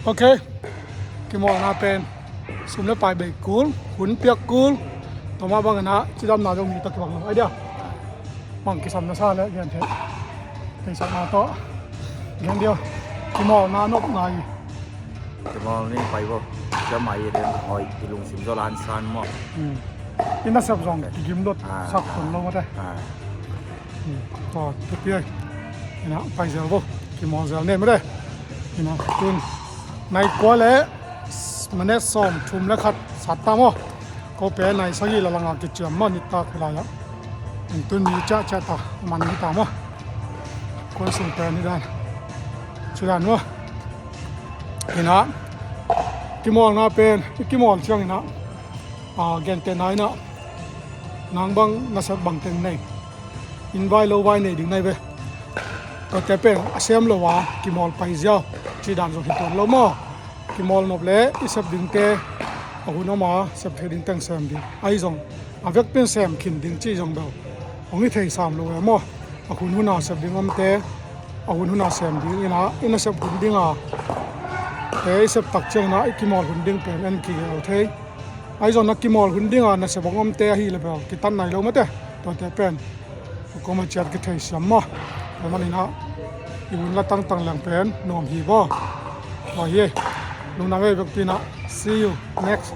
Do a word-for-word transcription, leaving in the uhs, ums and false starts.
Ok. Kimawlna pen sum le pai bei kul, hun piak kul. Tua mah bangin ah cidamna zong mi tawh kibang lo. Ai dia, bang kisam na sa le gen thei. Theihsakna tawh gen dia. Kimawlna nopna hi. Kimawl ni pai bo. Cia mai hi den hoi i lungsim zaw lan san maw. Hmm. I nasep zong kigim dot sak ton lo mate. Tua tupi ai. Ina pai zel bo. Kimawl zel ne mate. Ina tun nai kua le minute sawm thum le khat sat ta maw. Ko pen nai sagih la langa kiciam maw, nitak hi lai ah. Tun mi ciahciah ta man hi ta maw. Kua sung pen hi dan. Ci dan maw. Ina kimawlna pen i kimawl ciang ina gentehna ina nang bang nasep bang teng nei. In vai lo vai nei ding nai ve. Tuate pen a sem lo a kimawl pai ziau. Ci dan zong hi tuan lo maw. Kimawl nop le i sep dingte a hun om a sep thei ding teng sem ding. Ahi zong a vekpin sem khin ding ci zong bel hong hi thei sam lo e maw. A hun huna sep ding omte a hun huna sem ding ina i nasep hun dinga te i sep tak ciangina i kimawl hun ding pen en kigel thei. Ahi zong na kimawl hun dinga nasep hong omte ahi le bel kitan nai lo mate. Tuate pen a koma ciat kitheisiam maw. Tua manina i hun la tangtang leng pen nuam hi baw. Tua hi. Lungdam ei vekpina. See you next.